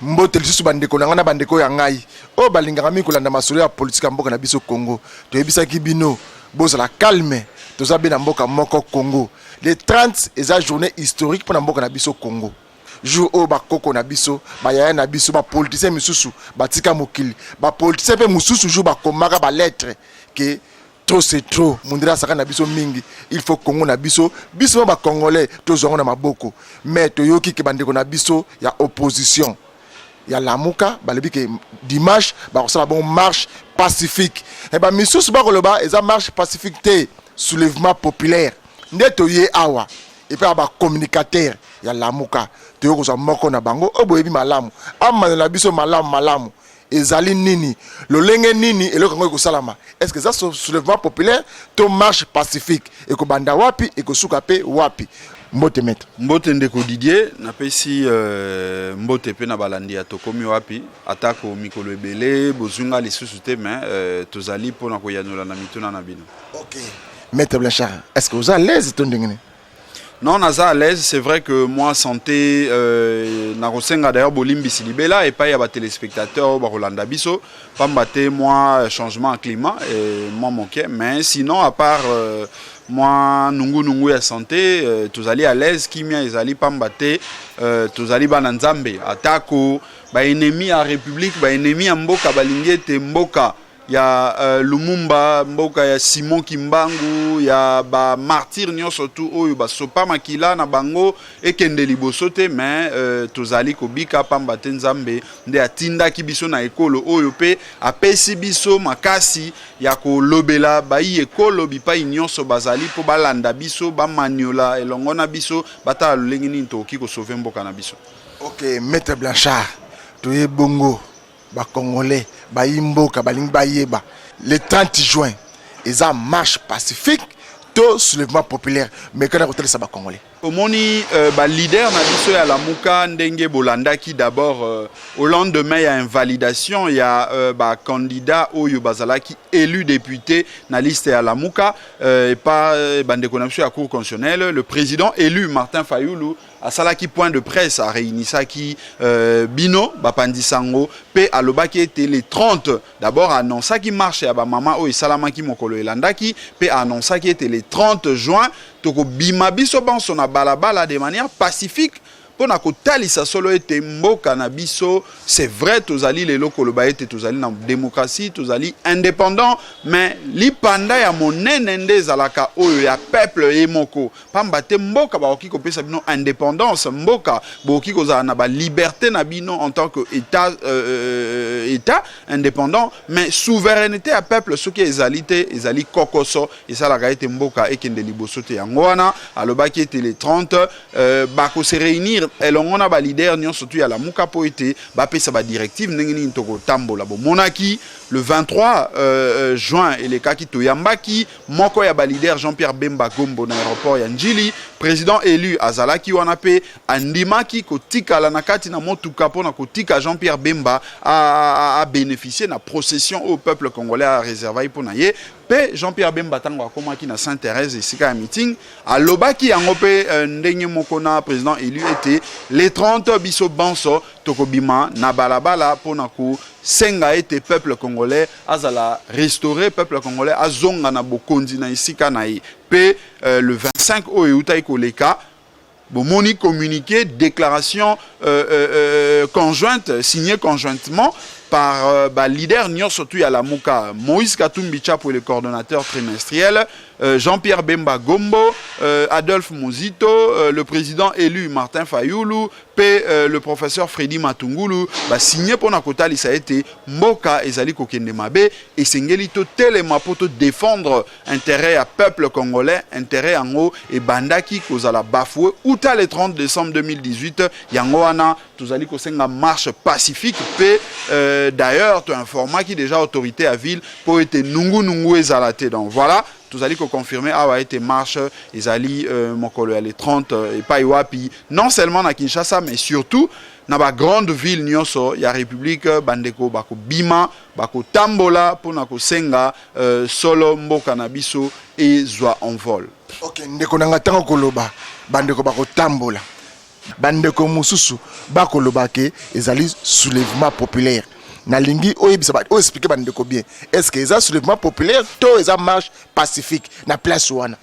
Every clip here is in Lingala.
Mbote lisusu bandeko na ngai na bandeko ya ngai oyo balingaka mingi kolanda masolo ya politiki ya mboka na biso Congo. Toyebisaki bino bozala calme, toza be na mboka moko Congo. Le 30 eza journée historique mpo na mboka na biso Congo. Jour oyo bakoko na biso, bayaya na biso, ba politiciens misusu batika mokili, ba politiciens mpe mosusu jour bakomaka ba lettres que trop c'est trop, mundele asaka na biso mingi, il faut Congo na biso, biso ba Congolais tozwa yango na maboko. Mais toyoki ke bandeko na biso ya opposition ya Lamuka balobi ke dimanche bakosala bongo marche pacifique. E ba misusu bakoloba eza marche pacifique te, soulèvement populaire. Nde toye awa epai ya ba communicateur ya Lamuka, toye kozwa moko na bango oyo boyebi malamu, amanela biso malamu malamu ezali nini, lolenge nini eloko yango ekosalama. Est-ce que eza soulèvement populaire to marche pacifique? Ekobanda wapi, ekosuka mpe wapi? Mbote, maître. Mbote, ndeko Didier. Napesi mbote mpe na balandi ya Tokomi Wapi. Atako mikolo ebele bozwi nga lisusu te, mais tozali mpona koyanola na mituna na bino. Ok, maître Blanchard, est ce que oza à l'aise to ndenge nini? Non, naza à l'aise. C'est vrai que moi, santé, nakosenga d'ailleurs bolimbisi libela epai ya batéléspectateur oyo bakolanda biso, pamba te moi changement ya climat et moi moke. Mais sinon, à part mwa nungunungu ya santé, tozali à l'aise, kimia ezali, pamba te tozali bana Nzambe. Atako baennemi ya République, baennemi ya mboka balingi ete mboka ya Lumumba, mboka ya Simon Kimbangu, ya bamartyrs nyonso tu oyo basopa makila na bango ekende liboso te, mais tozali kobika, pamba te Nzambe nde atindaki biso na ekolo oyo mpe apesi biso makasi ya kolobela bayi ekolo bipai nyonso bazali mpo balanda biso, bamaniola elongo na biso, batala lolenge nini tokoki kosauver mboka na biso. Ok, maître Blanchard, toye bongo, Bacongolais bayi mboka balingi bayeba: le 30 juin eza marche pacifique to soulèvement populaire? Mais kana kotalisa Bacongolais. Omoni, baleader na biso ya Lamuka, ndenge bolandaki d'abord, au lendemain ya invalidation ya bacandidat oyo bazalaki élu député na liste ya Lamuka epa bandeko na biso ya Cour constitutionnelle, le président élu Martin Fayulu asalaki point de presse, aréunisaki bino bapandisa yango mpe alobaki ete le 30, d'abord annonçaki marche ya bamama oyo esalamaki mokolo elandaki, mpe annonçaki ete le 30 juin tokobima biso banso na balabala de manière pacifique mpo na kotalisa solo ete mboka na biso, c'est vrai, tozali lelo koloba ete tozali na démocratie, tozali indépendant, mais lipanda ya monene nde ezalaka oyo ya peuple ye moko, pamba te mboka bakoki kopesa bino indépendance, mboka bokoki kozala na baliberté na bino en tant que état indépendant, mais souveraineté ya peuple soki ezali te, ezali kokoso, esalaka ete mboka ekende liboso te. Yango wana alobaki ete le 30 bakose réunir elongo na baleader nyonso tu ya Lamuka mpo ete bapesa badirective ndenge nini tokotambola. Bomonaki le 23 juin elekaki, toyambaki moko ya baleader, Jean-Pierre Bemba Gombo, na aéroport ya Njili. Président élu azalaki wana mpe andimaki kotikala na kati na motuka mpona kotika Jean-Pierre Bemba abénéficier na procession oyo peuple congolais aréservaki mpo na ye. Mpe Jean-Pierre Bemba, ntango akomaki na Sainte Thérèse, esika ya meeting, alobaki yango mpe ndenge moko na président élu ete le 30 biso banso tokobima na balabala mpona kosenga ete peuple congolais azala restauré, peuple congolais azonga na bokonzi na esika na ye. Mpe le 25 oyo eutaki koleka, bomoni communiqué, déclaration conjointe signée conjointement par ba leader nyonso tu ya Lamuka: Moïse Katumbi Chapwe, le coordonnateur trimestriel, Jean-Pierre Bemba Gombo, Adolphe Muzito, le président élu Martin Fayulu mpe le professeur Freddy Matungulu. Basigné mpona kotalisa ete mboka ezali kokende mabe, esengeli totelema mpo todéfendre intérêt ya peuple congolais. Intérêt yango ebandaki kozala bafoué uta le 30 décembre 2018. Yango wana tozali kosenga marche pacifique. Mpe d'ailleurs toinformaki déjà autorité ya ville mpo ete nungunungu ezala te. Donc voilà, tozali koconfirme awa ete marche ezali mokolo ya le 30, epai wapi, non seulement na Kinshasa mais surtout na bagrande ville nyonso ya République, bandeko bakobima, bakotambola mpona kosenga solo mboka na biso ezwa envol. Ok, ndeko na nga, ntango koloba bandeko bakotambola Bandeko mosusu bakoloba ke ezali soulèvement populaire. Nalingi oyebisa, oexpliquer bandeko bien: est ce que eza soulèvement populaire to eza marche pacifique na place wana?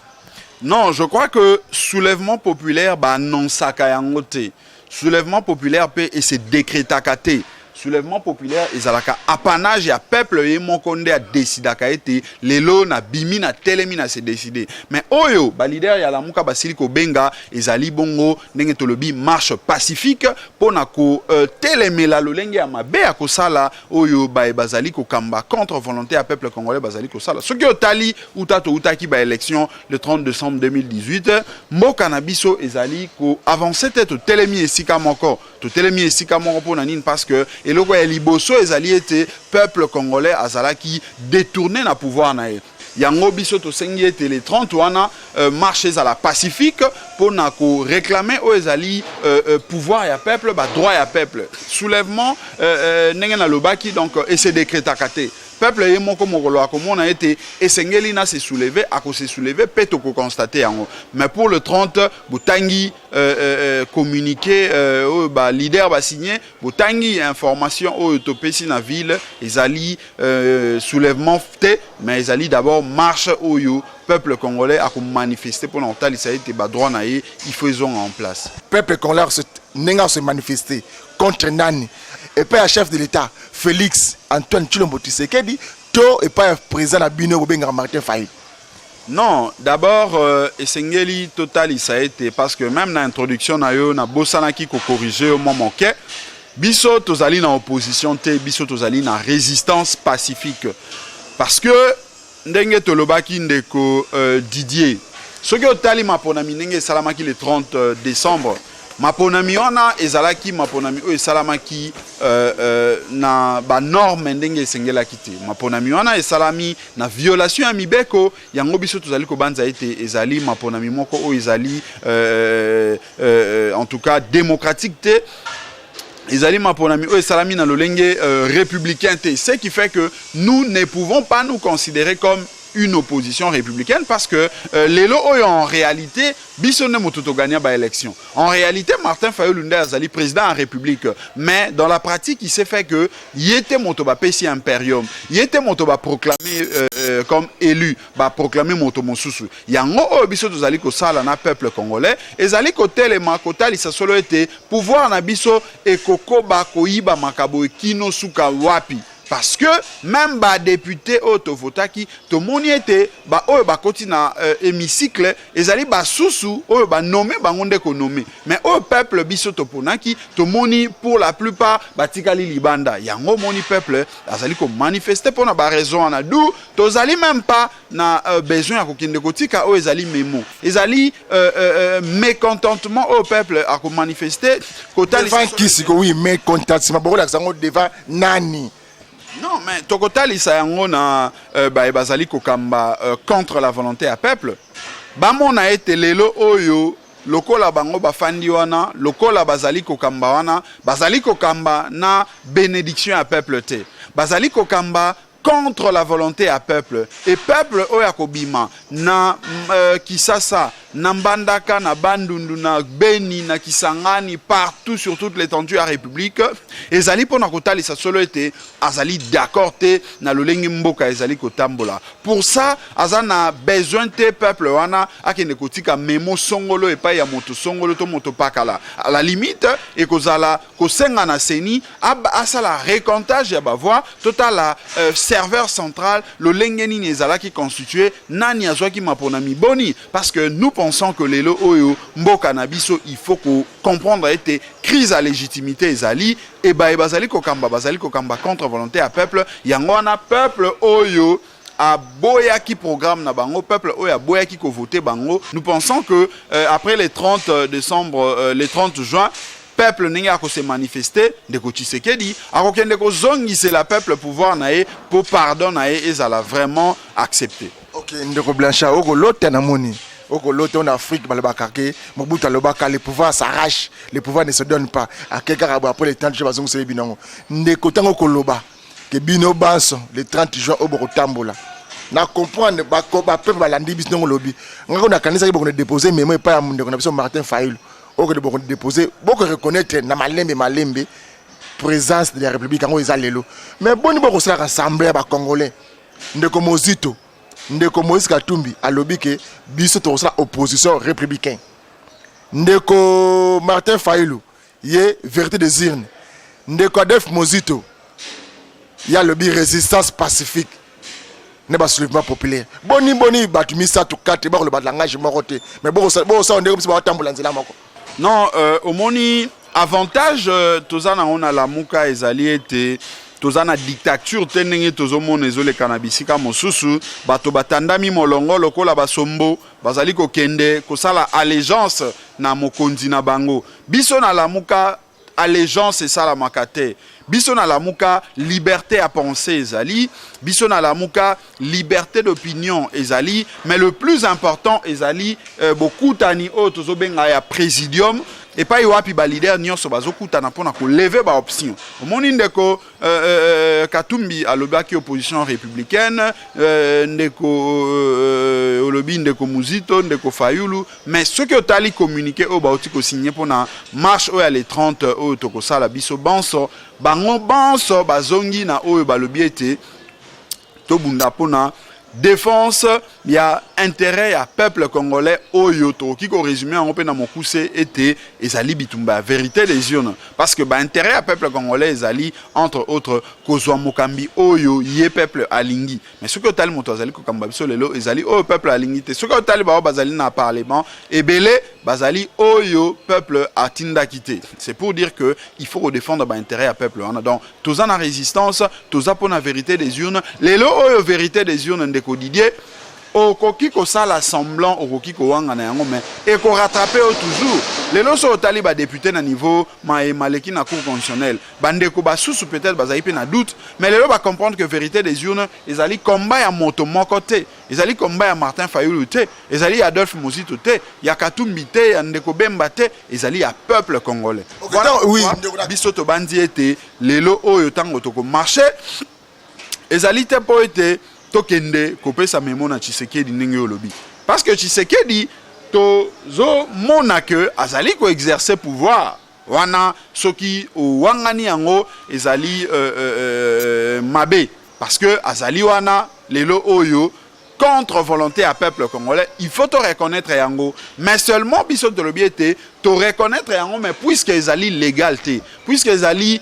Non, je crois que soulèvement populaire, baannonçaka yango te. Soulèvement populaire mpe ese décrétaka te. Soulèvement populaire ezalaka apanage ya peuple ye moko nde adécidaka ete lelo nabimi, na telemi, na se décider. Mais oyo baleader ya Lamuka basili kobenga ezali bongo, ndenge tolobi, marche pacifique mpona kotelemela lolenge ya mabe ya kosala oyo baye bazali kokamba contre volonté ya peuple congolais bazali kosala. Soki otali, uta toutaki baélection le 30 décembre 2018, mboka na biso ezali koavancer te. Totelemi esika moko, totelemi esika moko. Mpona nini? Parce que eloko ya liboso ezali ete peuple congolais azalaki détourné na pouvoir na ye. Yango biso tosengi ete le 30 wana, marche ezala pacifique mpona koréclamer oyo ezali pouvoir ya peuple, badroit ya peuple. Soulèvement, ndenge nalobaki, donc ese décrétaka te. Peuple ye moko, mokolo akomona ete esengeli na se soulever, akose soulever mpe tokoconstater yango. Mais pour le 30, botangi communiqué oyo baleader basigné, botangi information oyo topesi na ville. Ezali soulèvement te, mais ezali d'abord marche oyo peuple congolais akomanifester mpona kotalisa ete badroit na ye, il faut ezonga en place. Peuple congolais, ndenge akose manifester contre nani? Epai ya chef de l'État Félix Antoine Tshilombo Tshisekedi to epai ya président na bino bobengaka Martin Fayulu? Non, d'abord esengeli totalisa ete, parce que même na introduction na yo nabosanaki kocorriger yo mwa moke, biso tozali na opposition te, biso tozali na résistance pacifique. Parce que ndenge tolobaki, ndeko Didier, soki otali maponami ndenge esalamaki le 30 décembre, maponami wana ezalaki maponami oyo esalamaki na banorme ndenge esengelaki te. Maponami wana esalami na violation ya mibeko. Yango biso tozali kobanza ete ezali maponami moko oyo ezali en tout cas démocratique te, ezali maponami oyo esalami na lolenge républicain te. Ce qui fait que nous ne pouvons pas nous considérer comme une opposition républicaine, parce que lelo oyo, en réalité, biso nde moto togagner baélection. En réalité, Martin Fayulu nde azali président en République, mais dans la pratique, il s'est fait que ye te moto bapesi imperium, ye te moto baproclamer comme élu, baproclamer moto mosusu. Yango oyo biso tozali kosala na peuple congolais ezali kotelema kotalisa solo ete pouvoir na biso ekokoba koyiba makambo ekino suka wapi. Parce que même badéputé oyo tovotaki, tomoni ete baoyo bakoti na hémicycle ezali basusu oyo banommer bango nde konommer, mais oyo peuple biso toponaki, tomoni pour la plupart batikali libanda. Yango omoni peuple azali komanifester mpona baraison wana. Du tozali même pas na besoin ya kokende kotika oyo ezali mémo, ezali mécontentement oyo peuple akomanifester kotalisa. Kisi ko, oui, mécontentement bokolakisa yango devant nani? Non, mais tokotalisa yango na baye bazali kokamba contre la volonté ya peuple. Bamona ete lelo oyo, lokola bango bafandi wana, lokola bazali kokamba wana, bazali kokamba na bénédiction ya peuple te, bazali kokamba contre la volonté ya peuple. Et peuple oyo akobima na Kisasa, na Mbandaka, na Bandundu, na Beni, na Kisangani, partout sur toute l'étendue ya République, ezali mpona kotalisa solo ete azali d'accord te na lolenge mboka ezali kotambola. Pour ça, aza na besoin te peuple wana akende kotika memo songolo epai ya moto songolo to moto pakala. À la limite, ekozala kosenga na CENI asala recomptage ya bavoix, totala serveur central lolenge nini ezalaki constitué, nani azwaki maponami boni. Parce que nous pensons que lelo oyo, mboka na biso, il faut comprendre ete crise ya légitimité ezali e baye bazali kokamba, bazali kokamba contre volonté ya peuple. Yango wana peuple oyo aboyaki programme na bango, peuple oyo aboyaki kovoter bango. Nous pensons que après les 30 décembre, les 30 juin, peuple ndenge akose manifester, ndeko Tshisekedi akokende kozongisela peuple pouvoir na ye mpo pardon na ye ezala vraiment accepté. Ok, ndeko Blanchard, okolota na moni, okolota. En Afrique, balobaka ke Mobutu alobaka: "Le pouvoir s'arrache, le pouvoir ne se donne pas." Ake kaka boye, après le 30 juin bazongisela bino yango. Ndeko, ntango okoloba ke bino banso le 30 juin oyo bokotambola, na comprendre bapeuple balandi biso. Ndenge olobi, ngako nakanisaki bokone déposer mémo epai ya ndeko na biso Martin Fayulu. Okende bokodepose, bokoreconnaitre na malembe malembe présence de la République. Yango eza lelo. Mais boni bokosalaka assemblée ya bacongolais? Ndeko Mozito, ndeko Moïse Katumbi alobi ke biso tokosala opposition républicain. Ndeko Martin Fayulu, ye vérité des urnes. Ndeko Adolphe Mozito, ye alobi résistance pacifique ne basoulèvement populaire. Boni boni bato misato kate bakoloba langage moko te, mais bokosala ndenge biso bakotambola nzela moko? Non, omoni, avantage toza nango na Lamuka ezali ete toza na dictature te, ndenge tozomona ezoleka na bisika mosusu. Bato batandami molongo lokola basombo, bazali kokende kosala allégeance na mokonzi na bango. Biso na Lamuka, allégeance esalamaka te. Biso na Lamuka, liberté ya pensée ezali. Biso na Lamuka, liberté d'opinion ezali. Mais le plus important ezali bokutani oyo tozobenga ya présidium, epai wapi baleader nyonso bazokutana mpona kolever baoption. Omoni, ndeko Katumbi alobaki opposition républicaine, ndeko olobi ndeko Muzito, ndeko Fayulu. Mais soki otali communiqué oyo bauti kosigne mpona marche oyo ya le 30 oyo tokosala biso banso, bango banso bazongi na oyo balobi ete tobunda mpona défense ya intérêt ya peuple congolais, oyo tokoki korésumer yango mpe na mokuse ete ezali bitumba ya vérité des urnes, parce que baintérêt ya peuple congolais ezali entre autres kozwa mokambi oyo ye peuple alingi. Mais soki otali moto azali kokamba biso lelo, ezali oyo peuple alingi te. Soki otali bao bazali na parlement, ebele bazali oyo peuple atindaki te. C'est pour dire que il faut kodéfendre baintérêt ya peuple wana. Donc toza na résistance, toza mpona vérité des urnes. Lelo oyo vérité des urnes, ndeko Didier, okoki kosala semblant, okoki kowanga na yango, mais ekorattraper yo toujours. Lelo so otali badéputé na niveau maleki na Cour constitutionnelle, bandeko basusu peut-être bazali mpe na doute, mais lelo bacomprendre que vérité des urnes ezali combat ya moto moko te, ezali combat ya Martin Fayulu te, ezali ya Adolphe Mozito te, ya Katumbi te, ya ndeko Bemba te, ezali ya peuple congolais. Voilà, oui. Biso tobandi ete lelo oyo ntango tokomarche, ezali te mpo ete tokende kopesa memo na Tshisekedi ndenge olobi, parce que Tshisekedi, tozomona ke azali koexercer pouvoir wana. Soki owangani yango, ezali mabe, parce que azali wana lelo oyo contre volonté ya peuple congolais. Il faut to reconnaître yango. Mais seulement biso tolobi ete to reconnaître yango, mais puisque ezali légal te, puisque ezali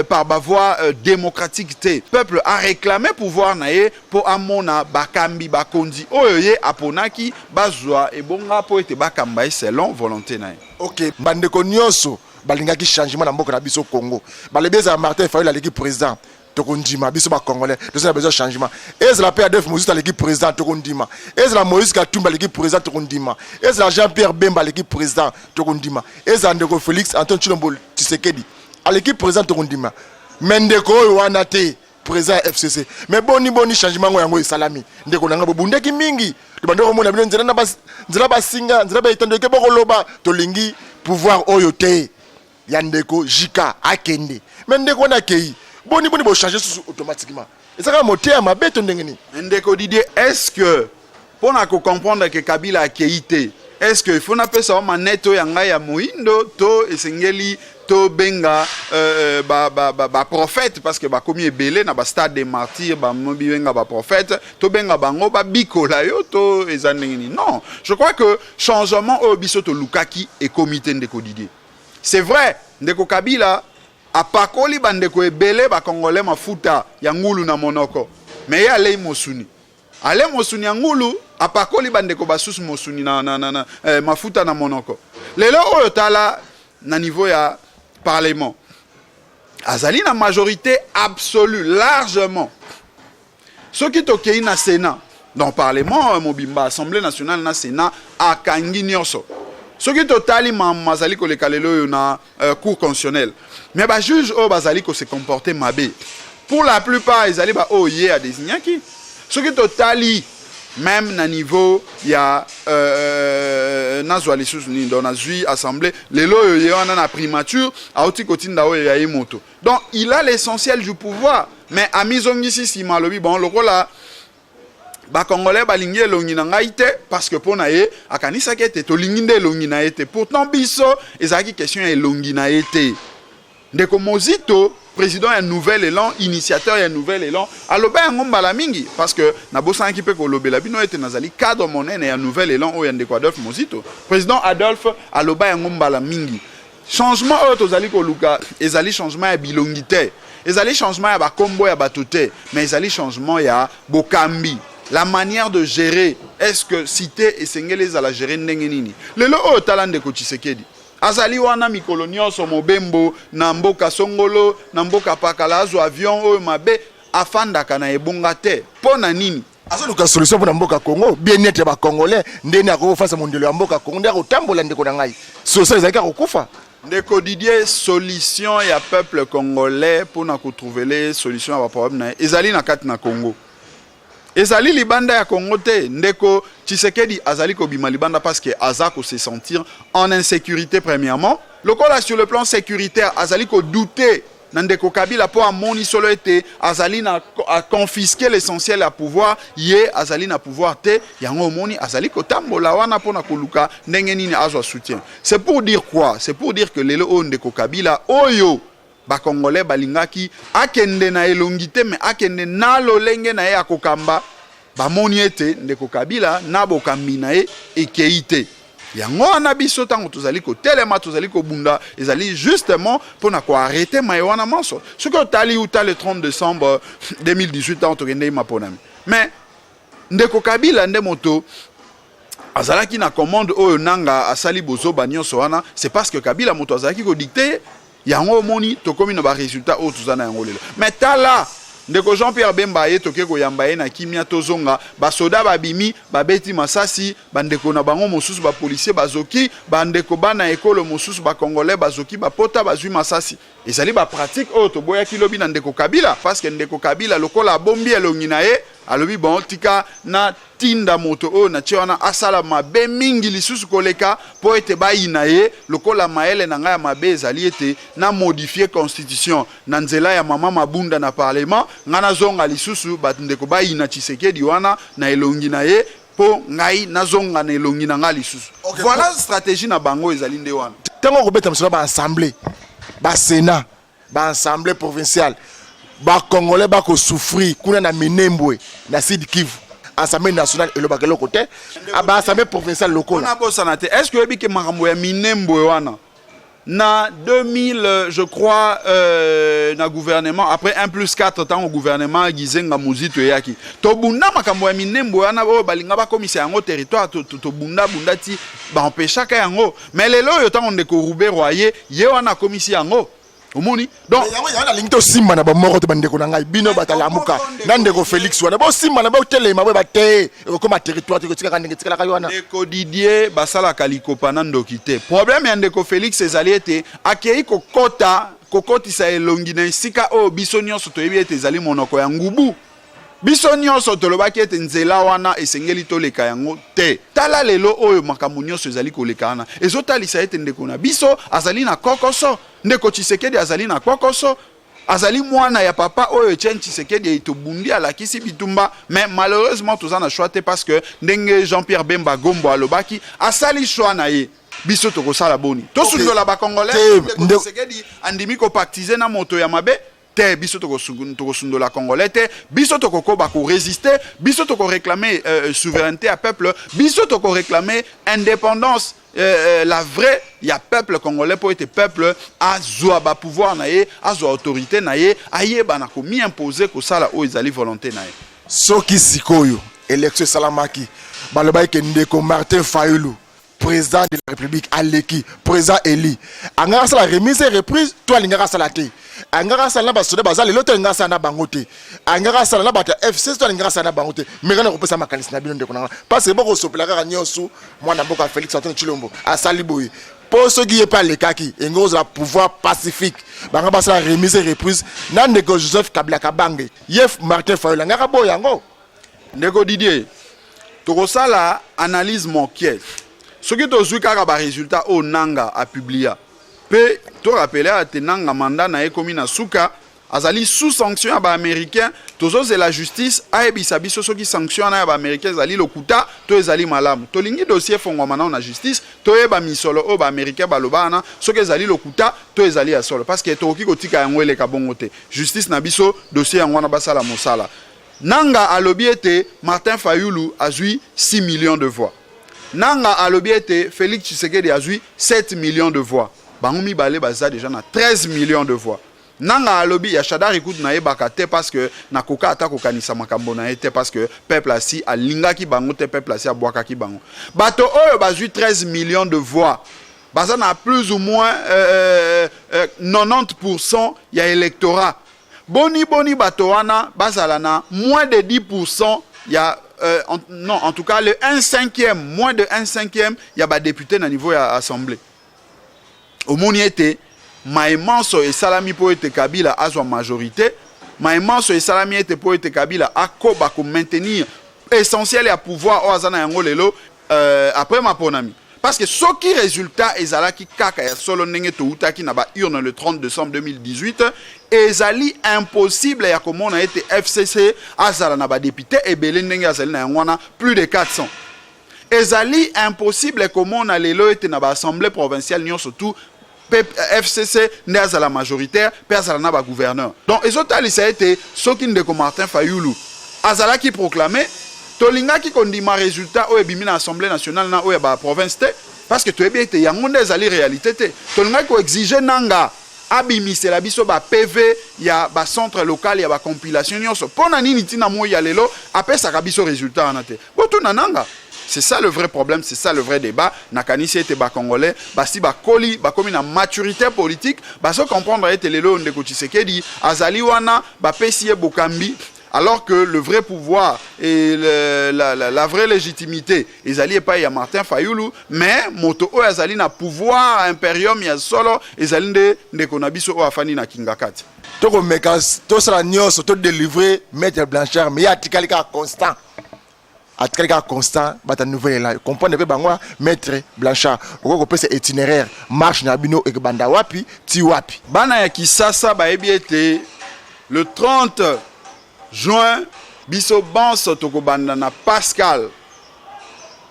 par bavoie démocratique te, peuple a réclamé pouvoir na ye mpo amona bakambi, bakonzi oyo ye aponaki bazwa ebonga mpo ete bakamba ye selon volonté na ye. Ok, bandeko nyonso balingaki changement na mboka na biso Congo, balobi ezala Martin Fayulu aleki président, tokondima. Biso bacongolais toza na besoin changement. Ezala mpe Adolphe Mozito aleki président, tokondima. Ezala Moïse Katumbi aleki président, tokondima. Ezala Jean Pierre Bemba aleki président, tokondima. Ezala ndeko Félix Antoine Tshilombo Tshisekedi aleki président, tokondima. Mais ndeko oyo wana te, président ya FCC. Mais boni boni changement ngo yango esalami? Ndeko na ngai, bobundaki mingi, tobandi komona bino nzela na nzela, basinga nzela, baetando eke bokoloba tolingi pouvoir oyo te ya ndeko Jika akende. Mais ndeko wana akei, boni boni bochange susu automatiquement? Ezaka moteya mabe to ndenge nini? Ndeko Didier, est ce que mpo na kocomprendre ke Kabila akei te, est ce que il faut napesa wa manete oyo ya ngai ya moyindo, to esengeli tobenga baprophète ba, ba, ba parce que bakomi ebele na bastade des Martyrs, bamobibenga baprophète, tobenga bango babikola yo, to eza ndenge nini? Non, je crois que changement oyo biso tolukaki ekomi te, ndeko Didier. C'est vrai, ndeko Kabila apakoli bandeko ebele bakongole mafuta ya ngulu na monoko, mais ye alei mosuni, ale mosuni ya ngulu, apakoli bandeko basusu mosuni na mafuta na monoko. Lelo oyo tala na niveau ya parlement, azali na majorité absolue largement. Soki tokei na Sénat, donc parlement mobimba, Assemblée nationale na Sénat, akangi nyonso. Soki totali makambo azali koleka lelo oyo na Cour constitutionnelle, mais bajuge oyo bazali kose comporter mabe, pour la plupart ezali baoyo ye adesignaki. Soki totali même na niveau ya nazwa lisusu nini, donc nazwi assemblée, lelo oyo ye wana na primature auti kotinda oyo ya ye moto. Donc il a l'essentiel du pouvoir, mais amizongisi nsima, alobi bon, lokola Bacongolais balingi elongi na ngai te, parce que mpo na ye akanisaki ete tolingi nde elongi na ye te. Pourtant biso ezalaki question ya elongi na ye te. Ndeko Mozito, président ya Nouvel Élan, initiateur ya Nouvel Élan, aloba yango mbala mingi, parce que nabosanaki mpe kolobela bino ete nazali cadre monene ya Nouvel Élan oyo ya ndeko Adolphe Mozito. Président Adolphe aloba yango mbala mingi: changement oyo tozali koluka ezali changement ya bilongi te, ezali changement ya bakombo ya bato te, mais ezali changement ya bokambi, la manière de gérer. Est-ce que cité esengeli ezala gérer ndenge nini? Lelo oyo, tala ndeko Tshisekedi azali wana mikolo nyonso mobembo na mboka songolo, na mboka pakala, azwa avion oyo mabe, afandaka na ebonga te. Mpo na nini? Azoluka solution mpona mboka Congo, bien-être ya Bacongolais. Ndeni akokofasa mondelo ya mboka Congo nde akotambola. Ndeko na ngai, solution ezalaki akokufa. Ndeko Didier, solution ya peuple congolais, mpona kotrouver solution ya baproblème na ye, ezali na kati na Congo, ezali libanda ya Congo te. Ndeko Tshisekedi azali kobima libanda parce que aza kose sentir en insécurité. Premièrement, lokola sur le plan sécuritaire azali kodouter na ndeko Kabila, mpo amoni solo ete azali na aconfisquer l'essentiel ya pouvoir, ye azali na pouvoir te. Yango omoni azali kotambola wana mpona koluka ndenge nini azwa soutien. C'est pour dire quoi? C'est pour dire que lelo oyo, ndeko Kabila oyo Bacongolais balingaki akende na elongi te, me akende na lolenge na ye ya kokamba, bamoni ete ndeko Kabila na bokambi na ye ekei te. Yango wana biso, ntango tozali kotelema, tozali kobunda, ezali justement mpona koarrêter maye wana manso. Soki otali uta le 30 décembre 2018, ntango tokendei maponami, mais ndeko Kabila nde moto azalaki na commande. Oyo Nanga asali bozoba nyonso wana, c'est parce que Kabila moto azalaki kodicter yango. Omoni, tokomi na barésultat oyo toza na yango lelo. Mais tala ndeko Jean Pierre Bemba, ye toke koyamba ye na kimia, tozonga, basoda babimi, babeti masasi, bandeko na bango mosusu bapolicier bazoki, bandeko bana ekolo mosusu Bacongolais bazoki, bapota, bazwi masasi. Ezali bapratique oyo toboyaki lobi na ndeko Kabila, parce que ndeko Kabila, lokola abombi elongi na ye, alobi: bon, tika na tinda moto oyo na tie wana asala mabe mingi lisusu koleka, mpo ete bayina ye. Lokola mayele na ngai ya mabe ezali ete na modifier constitution na nzela ya mama Mabunda na parlement, ngai nazonga lisusu, bandeko bayina Tshisekedi wana na elongi na ye, mpo ngai nazonga na elongi na ngai lisusu. Voilà stratégie na bango ezali nde wana. Ntango okobeta mosolo, baassemblée, basénat, baassemblée provinciale, Bacongolais bakosouffrir kuna na Minembwe, na Sud Kivu. Assemblée nationale elobaka eloko te, baassemblée provinciale lokola. Mpona bosana te, est ce que oyebi ke makambo ya Minembwe wana, na 2000, je crois, na gouvernement après 1 plus 4, ntango gouvernement Gizenga Muzito eyaki, tobunda makambo ya Minembwe wana oyo balinga bakomisa yango territoire. Tobunda bunda ti baempêchaka yango. Mais lelo oyo, ntango ndeko Ruberwa aye, ye wana akomisi yango. Omoni donc? Yango nalingi tosimba na bamoko to bandeko na ngai, bino batalamuka na ndeko Félix wana, bosimba na botelema boye bate ekokoma territoire te, ekotikaka ndenge etikalaka yo wana. Ndeko Didier, basalaka likopa na ndoki te. Problème ya ndeko Félix ezali ete akei kokɔta, kokɔtisa elongi na esika oyo biso nyonso toyebi ete ezali monoko ya ngubu. Biso nyonso tolobaki ete nzela wana esengeli toleka yango te. Tala lelo oyo, makambo nyonso ezali koleka wana ezotalisa ete ndeko na biso azali na kokoso. Ndeko Tshisekedi azali na kokoso, azali mwana ya papa oyo Etienne Tshisekedi. Tobundi, alakisi bitumba, mais malheureusement toza na choix te, parce que ndenge Jean-Pierre Bemba Gombo alobaki, asali choix na ye. Biso tokosala boni? Tosundola Bacongolais? Te. Ndeko Tshisekedi andimi kopactiser na moto ya mabe te. Biso tokosundola Congolais te. Biso tokokoba korésister. Biso tokoréclamer souveraineté ya peuple. Biso tokoréclamer indépendance, la vraie ya peuple congolais, mpo ete peuple azwa bapouvoir na ye, azwa autorité na ye, ayeba na komi-imposer, kosala oyo ezali volonté na ye. Soki sikoyo élection esalamaki, balobaki ke ndeko Martin Fayulu, président de la République, aleki président eli, angaka asala remise et reprise to alingaka asala te? Angaka asala na basoda baza lelo to alingaka asala na bango te? Angaka asala na bato ya FCC to alingaka asala na bango te? Meka na kopesa makanisi na bino, ndeko na nga, parce que bokosopela kaka nyonso mwana mboka Félix Antoine Tshilombo asali boye. Mpo soki ye mpe alekaki, engo kozala pouvoir pacifique, bango basala remise et reprise na ndeko Joseph Kabila Kabange, ye Martin Fayulu angaka boye yango? Ndeko Didier, tokosala analyse mokie. Soki tozwi kaka baresultat oyo Nanga apublia, mpe torappeler ete Nanga mandat na ye ekomi na suka. Azali sous sanction ya baaméricain. Tozozela justice ayebisa biso soki sanction wana ya baaméricain ezali lokuta to ezali malamu. Tolingi dossier efongwama nao na justice, toyeba misolo oyo baaméricain baloba wana soki ezali lokuta to ezali ya solo, parce que tokoki kotika yango eleka bongo te. Justice na biso, dossier yango wana basala mosala. Nanga alobi ete Martin Fayulu azwi 6 millions de voix. Nanga alobi ete Félix Tshisekedi azwi 7 millions de voix. Bango mibale baza déjà na 13 millions de voix. Nanga alobi ya Shadari kutu nayebaka te, parce que nakoka ata kokanisa makambo na ye te, parce que peuple asi alingaki bango te, peuple asi abwakaki bango. Bato oyo bazwi 13 millions de voix baza na plus ou moins 90% ya électorat. Boni boni bato wana bazala na moins de 10% ya non, en tout cas le 1 cinquième, moins de 1 cinquième ya badéputé na niveau ya assemblée? Omoni ete maemanso esalami mpo ete Kabila azwa majorité, maemanso esalami ete mpo ete Kabila akoba komaintenir essentiel ya pouvoir oyo aza na yango lelo après maponami. Parce que soki résultat ezalaki kaka ya solo ndenge toutaki na baurne le 30 décembre 2018, ezali impossible ya komona ete FCC azala na badéputé ebele ndenge azali na yango wana, plus de 400. Ezali impossible komona lelo ete na baassemblée provinciale nyonso tout FCC nde azala majoritaire mpe azala na bagouverneur. Donc ezotalisa ete soki ndeko Martin Fayulu azalaki proclamé, tolingaki kondima résultat oyo ebimi na Assemblée nationale na oyo ya baprovince te, parce que toyebi ete yango nde ezali réalité te. Tolingaki koexige Nanga abimisela biso ba PV ya bacentre local ya bacompilation nyonso. Mpo na nini ntina moi ya lelo apesaka biso résultat wana te? Botuna Nanga. C'est ça le vrai problème, c'est ça le vrai débat. Nakanisi ete bacongolais basi bakoli, bakomi na maturité politique, bazo comprendre ete lelo ndeko Tshisekedi azali wana, bapesi ye bokambi, alors que le vrai pouvoir et la vraie légitimité ezali epai ya Martin Fayulu. Mais moto oyo azali na pouvoir imperium ya solo ezali nde ndeko na biso oyo afandi na Kingakati. Tokomeka tosala nyonso todélivre maître Blanchard, mais ye atikali kaka constant, atikali kaka constant. Bato nouvelle ela comprendre mpe bango. Maître Blanchard, okoki kopesa itinéraire marche na bino, ekobanda wapi ti wapi? Bana ya Kisasa bayebi ete le 30 juin biso banso tokobanda na Pascal.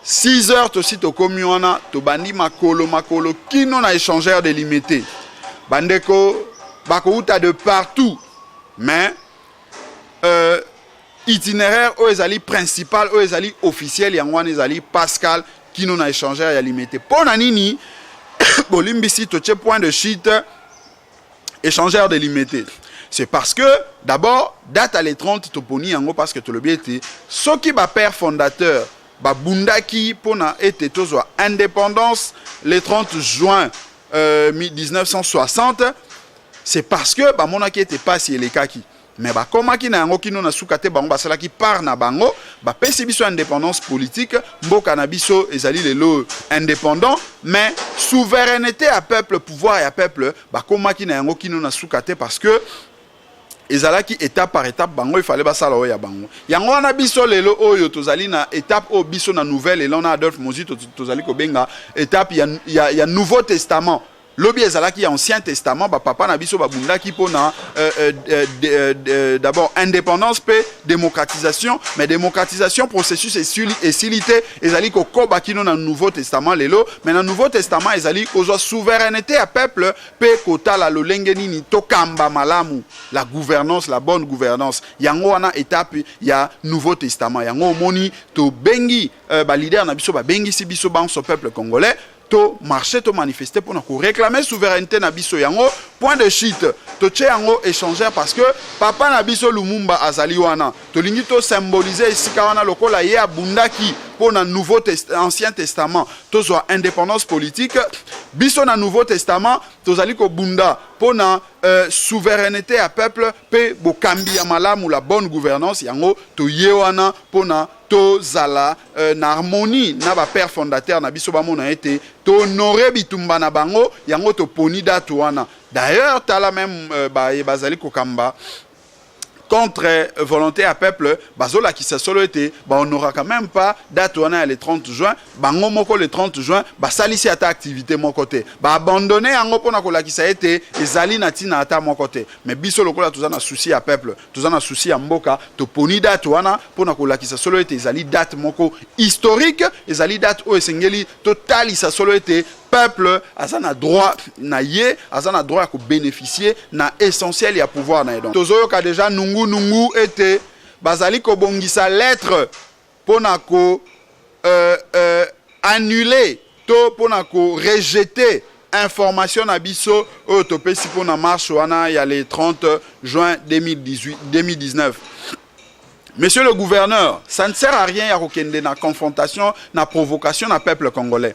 6 heures tosi tokomi wana, tobandi makolo makolo kino na échangeur de Limete. Bandeko bakouta de partout, mais itinéraire oyo ezali principal, oyo ezali officiel, yango wana ezali Pascal kino na échangeur ya Limete. Mpo na nini, bolimbisi, totie point de chute échangeur de Limete? C'est parce que d'abord date ya le 30 toponi yango parce que tolobi ete soki bapère fondateur babundaki mpona ete tozwa indépendance le 30 juin 1960, c'est parce que bamonaki ete pasi elekaki, mais bakomaki na yango kino na suka te. Bango basalaki part na bango, bapesi biso indépendance politique. Mboka na biso ezali lelo indépendant, mais souveraineté ya peuple, pouvoir ya peuple, bakomaki na yango kino na suka te, parce que ezalaki étape par étape. Bango ifale basala oyo ya bango. Yango wana biso lelo oyo tozali na étape oyo biso na Nouvel Élan na Adolphe Mozito tozali kobenga étape ya Nouveau Testament. Lobi ezalaki ya Ancien Testament. Bapapa na biso babundaki mpona d'abord indépendance mpe démocratisation, mais démocratisation, processus esili te, ezali kokoba kino na Nouveau Testament lelo. Mais na Nouveau Testament ezali kozwa souveraineté ya peuple mpe kotala lolenge nini tokamba malamu, la gouvernance, la bonne gouvernance. Yango wana étape ya Nouveau Testament. Yango omoni tobengi baleader na biso, babengisi biso banso peuple congolais to marcher, to manifester mpona koréclamer souveraineté na biso. Yango point de chute totie yango échangeur, parce que papa na biso Lumumba azali wana. Tolingi tosymbolize esika wana lokola ye abundaki mpo na nouveau test, Ancien Testament tozwa indépendance politique. Biso na Nouveau Testament tozali kobunda mpo na souveraineté ya peuple mpe bokambi ya malamu, la bonne gouvernance. Yango toye wana mpo na tozala na harmonie na bapère fondateur na biso, bamona ete tohonore bitumba na bango. Yango toponi date wana. D'ailleurs tala même baye bazali kokamba. Contre volonté ya peuple, bazolakisa solo ete bahonoraka même pas date wana ya le 30 juin. Bango moko, le 30 juin, basalisi ata activité moko te, baabandonner yango mpona kolakisa ete ezali na ntina ata moko te. Mais biso, lokola toza na souci ya peuple, toza na souci ya mboka, toponi date wana mpona kolakisa solo ete ezali date moko historique, ezali date oyo esengeli totalisa solo ete peuple aza na droit na ye, aza na droit ya kobénéficier na essentiel ya pouvoir na ye. Donc tozoyoka déjà nungu nungu ete bazali kobongisa lettre mpona ko annuler to mpona korejeter information na biso oyo topesi mpona marche wana ya le 30 juin 2018, 2019. Monsieur le gouverneur, ça ne sert à rien ya kokende na confrontation, na provocation na peuple congolais.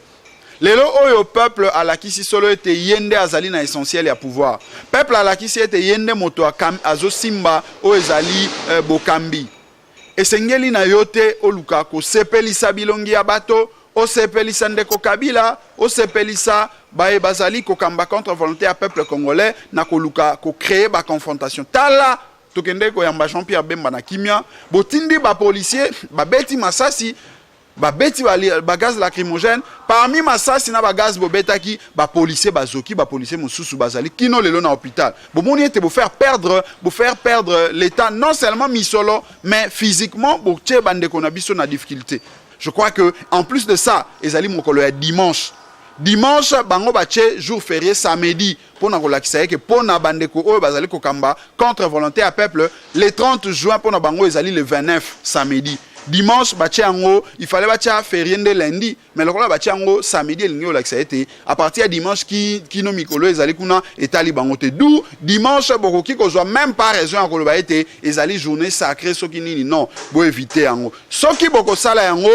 Lelo oyo, peuple alakisi solo ete ye nde azali na essentiel ya pouvoir. Peuple alakisi ete ye nde moto azosimba oyo ezali bokambi. Esengeli na yo te oluka kosepelisa bilongi ya bato, osepelisa ndeko Kabila, osepelisa baye bazali kokamba contre volonté ya peuple congolais na koluka kocréer baconfrontation. Tala, tokende koyamba Jean Pierre Bemba na kimia, botindi bapolicier, babeti masasi, babeti bagaz lacrymogène. Parmi masasi na bagaz bobetaki, bapolicier bazoki, bapolicier mosusu bazali kino lelo na hôpital. Bomoni ete bofaire perdre l'État non seulement misolo, mais physiquement botie bandeko na biso na difficulté. Je crois que, en plus de ça, ezali mokolo ya dimanche. Dimanche, bango batie jour férié samedi mpona kolakisa eke mpona bandeko oyo bazali kokamba contre volonté ya peuple, le 30 juin mpona bango ezali le 29, samedi. Dimanche batie yango, il fallait batia férié nde lundi, mais lokola batie yango samedi, elingi kolakisa ete à partir ya dimanche kino mikolo ezali kuna, etali bango te. Du dimanche, bokoki kozwa même pas raison ya koloba ete ezali journée sacrée soki nini. Non, boéviter yango. Soki bokosala yango,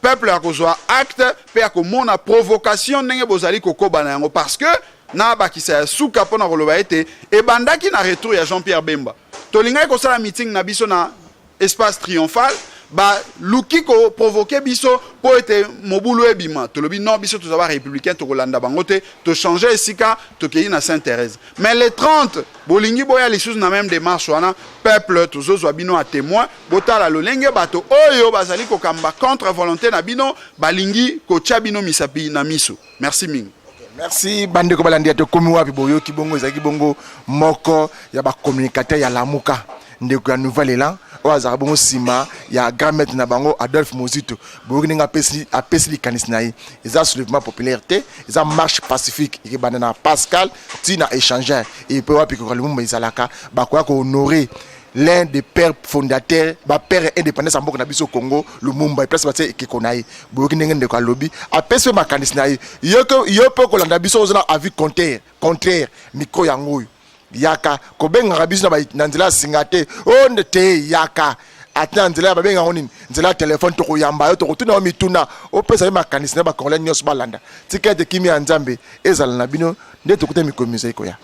peuple akozwa acte mpe akomona provocation ndenge bozali kokoba na yango. Parce que na bakisa ya suka mpo na koloba ete ebandaki na retour ya Jean Pierre Bemba, tolingaki kosala meeting na biso na Espace Triomphal, baluki koprovoquer biso mpo ete mobulu ebima. Tolobi non, biso toza barépublicain, tokolanda bango te. Tochange esika, tokei na Sainte Thérèse. Mais le 30, bolingi boya lisusu na même démarche wana. Peuple, tozozwa bino ya témoin. Botala lolenge bato oyo bazali kokamba contre volonté na bino balingi kotia bino misapi na miso. Merci mingi. Merci, bandeko balandi ya Tokomi Wapi. Boyoki bongo, ezalaki bongo moko ya bacommunicateur ya Lamuka, ndeko ya Nouvel Élan, oyo azalaka bongo nsima ya grand maître na bango Adolphe Mozito. Boyoki ndenge apesi likanisi na ye. Eza soulèvement populaire te, eza marche pacifique ekebanda na Pascal ntina Échangeur epe wapi koka Lumumba ezalaka. Bakoya kohonorer l'un des pères fondateurs, bapère indépendance ya mboka na biso Congo, Lumumba, place batie ekeko na ye. Boyoki ndenge ndeko alobi, apesi mpe makanisi na ye. Yo mpe kolanda biso, oza na avis contraire, micro yango oyo, yaka kobengaka biso na nzela ya singa te, oyo nde te. Yaka ate na nzela ya babengango nini, nzela ya telefone, tokoyamba yo, tokotuna yo mituna, opesa ye makanisi na bacongolais nyonso balanda. Tika ete kimia ya Nzambe ezala na bino nde tokuta mikolo mizali koya.